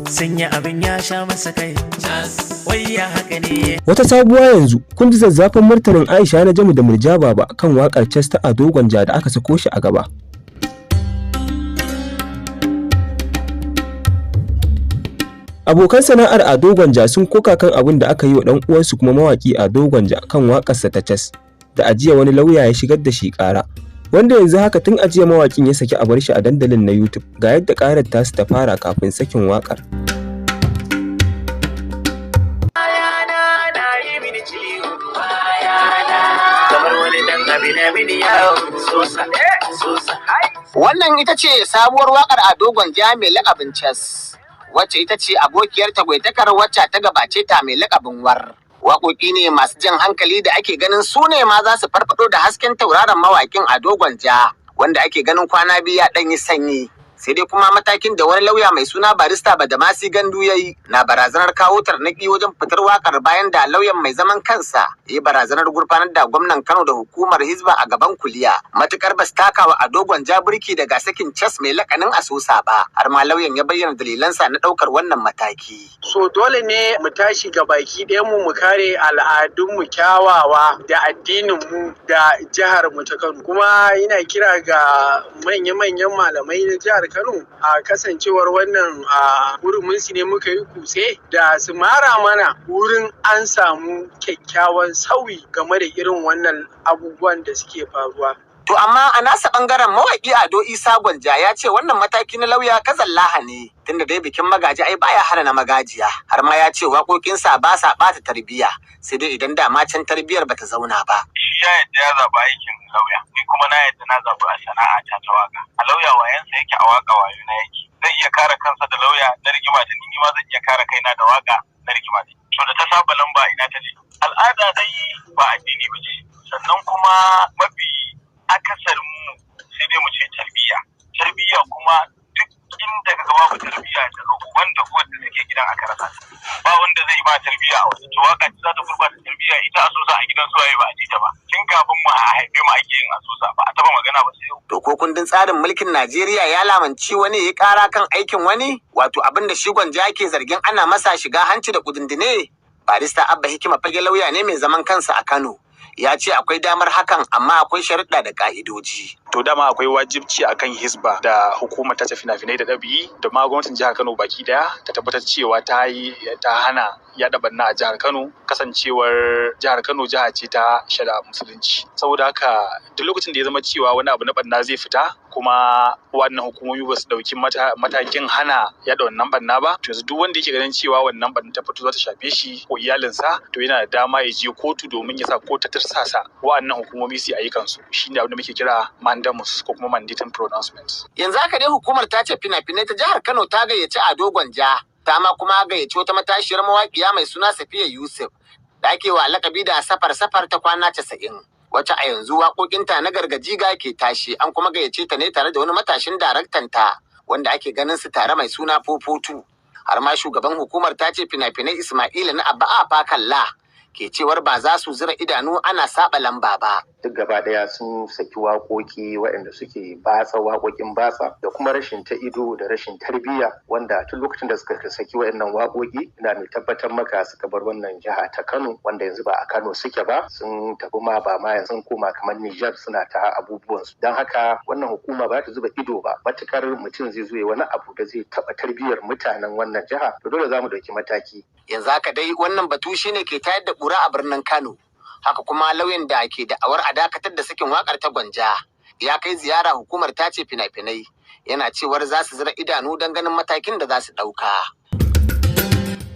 Sanya abin ya sha masa kai. Wai ya haka ne. Wata sabuwa yanzu, kun ji zazzafan martanin Aisha Najamu da Murja Baba kan waƙar Cas ta Ado Gwanja da aka sako shi a gaba. Abokan sana'ar Ado Gwanja sun koka kan abin da aka yi wa ɗan uwansu kuma mawaƙi Ado Gwanja kan waƙarsa ta Cas da ajiya wani lauya ya shigar da shi ƙara. Wanda yanzu haka tun ajiya mawaƙin ya saki a bar shi a dandalin na YouTube, ga yadda ƙarar tasu ta fara kafin sakin waƙar. Bayana na yi mini ciwo, bayana. Kamar wani dan abin mini yawo, sosa, sosa. Wannan ita ce sabuwar waƙar Ado Gwanja mai laƙabin Cas, wacce ita ce abokiyar tagwaitakar wacce ta gabace ta mai laƙabin War. Waƙoƙi ne masu jan hankali da ake ganin su ne ma za su farfaɗo da hasken tauraron mawaƙin Ado Gwanja, wanda ake ganin kwana biyu ya ɗan yi sanyi. Sai dai kuma matakin da wani lauya mai suna Barista Badamasi Gandu ya yi na barazanar kawo tarnaƙi wajen fitar waƙar, bayan da lauyan mai zaman kansa ya yi barazanar gurfanar da gwamnan Kano da hukumar Hizba a gaban kuliya matukar ba su taka wa Ado Gwanja burki daga sakin Cas mai lakanin Asusa ba. Har ma lauyan ya bayyana dalilansa na ɗaukar wannan mataki. So dole ne mu tashi ga baki ɗayan mu, mu kare al'adunmu kyawawa da addininmu da jihar mu ta Kano. Kuma ina kira ga manya-manyan malamai na jihar Kano, a kasancewar wannan a hurumin su ne muka yi kutse, da su mara mana wurin an samu kyakkyawan sauyi game da irin wannan abubuwan da suke faruwa. To amma a nasa bangaren, mawaƙi Ado Isa Gwanja ya ce wannan mataki na lauya kazallaha ne, tunda dai bikin magaji ai baya hana na magajiya. Har ma ya ce waƙoƙinsa ba sa ɓata tarbiyya, sai dai idan dama can tarbiyyar bata zauna ba. Shi ya yadda ya zaɓi aikin lauya, ni kuma na yadda na zaɓi a sana'a ta ta waka. A lauya wayansa yake, a waka wayo na yake. Zai iya kare kansa da lauya na rigima da ni, ni ma zan iya kare kaina da waka na rigima da ni. To da ta saba lamba ina ta je. Al'ada dai ba addini ba ce, sannan kuma mafi akasarin mu sai dai mu ce tarbiyya. Tarbiyya kuma, duk inda ka ga babu tarbiyya, daga uban da uwar da suke gidan aka rasa. Ba wanda zai ba tarbiyya a waje. To waka ce za ta gurbata tarbiyya? Ita Asusa a gidan suwaye ba a ji ta ba? Tun kafin mu a haife mu ake yin Asusa, ba a taba magana ba sai yau. To ko kundin tsarin mulkin Najeriya ya lamunci wani ya ƙara kan aikin wani? Wato abin da shi Gwanja ke zargin ana masa shiga hanci da kudindine? Barista Abba Hikima Fage lauya ne mai zaman kansa a Kano. Ya ce akwai damar hakan, amma akwai sharuɗa da ƙa'idoji. To dama akwai wajibci akan Hisba da hukumar tace fina-finai da ɗab'i da ma gwamnatin jihar Kano baki daya ta tabbatar cewa ta yi ta hana yaɗa banna a jihar Kano, kasancewar jihar Kano jiha ce ta shari'a Musulunci. Saboda haka duk lokacin da ya zama cewa wani abu na banna zai fita, kuma wannan hukumomi ba su ɗauki matakin hana yaɗa wannan banna ba, to yanzu duk wanda yake ganin cewa wannan banna ta fito za ta shafe shi ko iyalinsa, to yana da dama ya je kotu domin ya sa kotu ta tirsasa wa'annan hukumomi su yi ayyukansu. Shine abin da muke kira mandamus ko kuma mandating pronouncement. Yanzu haka dai hukumar ta ce fina-finai ta jihar Kano ta gayyaci Ado Gwanja, ta ma kuma gayyaci wata matashiyar mawaƙiya mai suna Safiya Yusuf da ake wa lakabi da Safar Safar ta kwana 90, wacce a yanzu waƙoƙinta na gargajiga ke tashi. An kuma gayyace ta ne tare da wani matashin daraktanta wanda ake ganin su tare mai suna Fofotu. Har ma shugaban hukumar ta ce fina-finai Ismaila na Abba Afa Kalla ke cewar ba za su zira idanu ana saba lamba ba. Duk gaba daya sun saki waƙoƙi waɗanda suke batsa, waƙoƙin batsa da kuma rashin ta ido da rashin tarbiyya, wanda tun lokacin da suka saki waɗannan waƙoƙi, ina mai tabbatar maka, suka bar wannan jiha ta Kano, wanda yanzu ba a Kano suke ba, sun tafi ma, ba ma yanzu, sun koma kamar Nijar suna ta abubuwan su. Don haka wannan hukuma ba ta zuba ido ba. Matukar mutum zai zo ya wani abu da zai taɓa tarbiyyar mutanen wannan jiha, to dole za mu ɗauki mataki. Yanzu haka dai wannan batu shine ke tayar da ƙura a birnin Kano. Haka kuma lauyan da ke da'awar a dakatar da sakin wakar ta Gwanja ya kai ziyara hukumar tace fina-finai, yana cewar za su zira idanu don ganin matakin da za su ɗauka.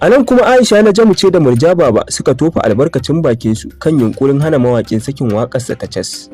A nan kuma Aisha Najamu ce da Murja Baba suka tofa albarkacin bakinsu kan yunkurin hana mawaƙin sakin waƙarsa ta Cas.